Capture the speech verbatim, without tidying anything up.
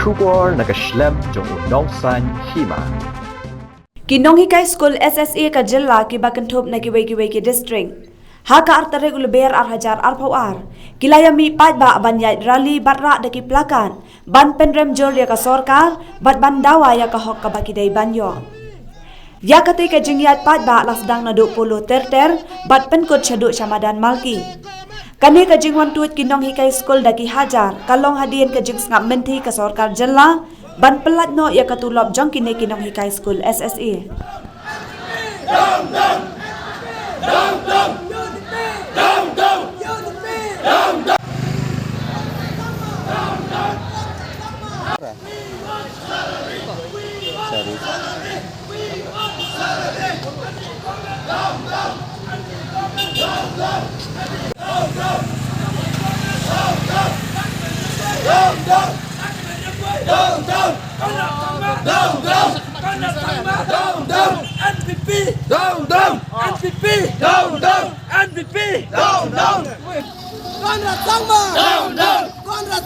Khubor na ka shlem jong u nongsan hima. Ki nonghikai skul S S A ka jylla kiba kynthup na kiwei kiwei ki district, ha ka ar tarik u Lber ar hajar arphew ar, ki la ïa mih paidbah ban ïaid rally bad rah da ki plakat ban pynrem jur ïa ka sorkar bad ban dawa ïa ka hok kaba ki dei ban ïoh. Ïa katei ka jingïaid paidbah la sdang naduh Polo Terter bad pynkut shaduh sha Madan Malki. Kane ka jingwan tuid ki nonghikai skul da ki hajar ka long hadien ka jingsngap mynthi ka sorkar jylla ban pyllait noh ïa ka tulop jong kine ki nonghikai skul S S A. Down, down. N P P. Down, down. N P P. Down, down. N P P. Down, down. Conrad Sangma. Down, down. Conrad